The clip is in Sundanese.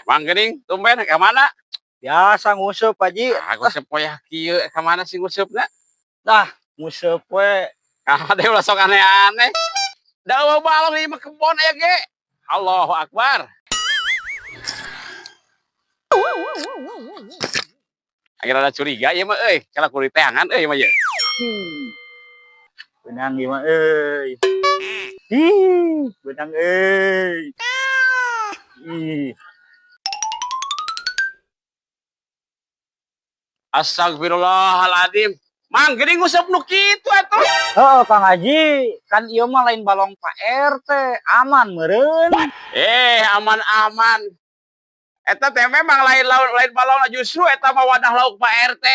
Mang geuning, tumben ka mana? Biasa nguseup, Pak Haji. Aku sepoyah kieu, ka mana sih nguseupna? Dah, nguseup we. Ah, deh ulah sok aneh-aneh. Da euweuh balong di imah kebon aya ge. Allahu Akbar. Akhirnya ada curiga ieu mah euy, kalau kudu teangan euy mah ieu. Beunang ieu mah euy. Ih, beunang euy. Ih. Astagfirullahaladzim. Mang, geuning nguseup nu kitu atuh. Heeh, Kang Haji, kan ieu mah lain balong Pak RT, aman meureun. Eh, aman-aman. Eta teh memang lain lauk, lain balong, justru eta mah wadah lauk Pak RT.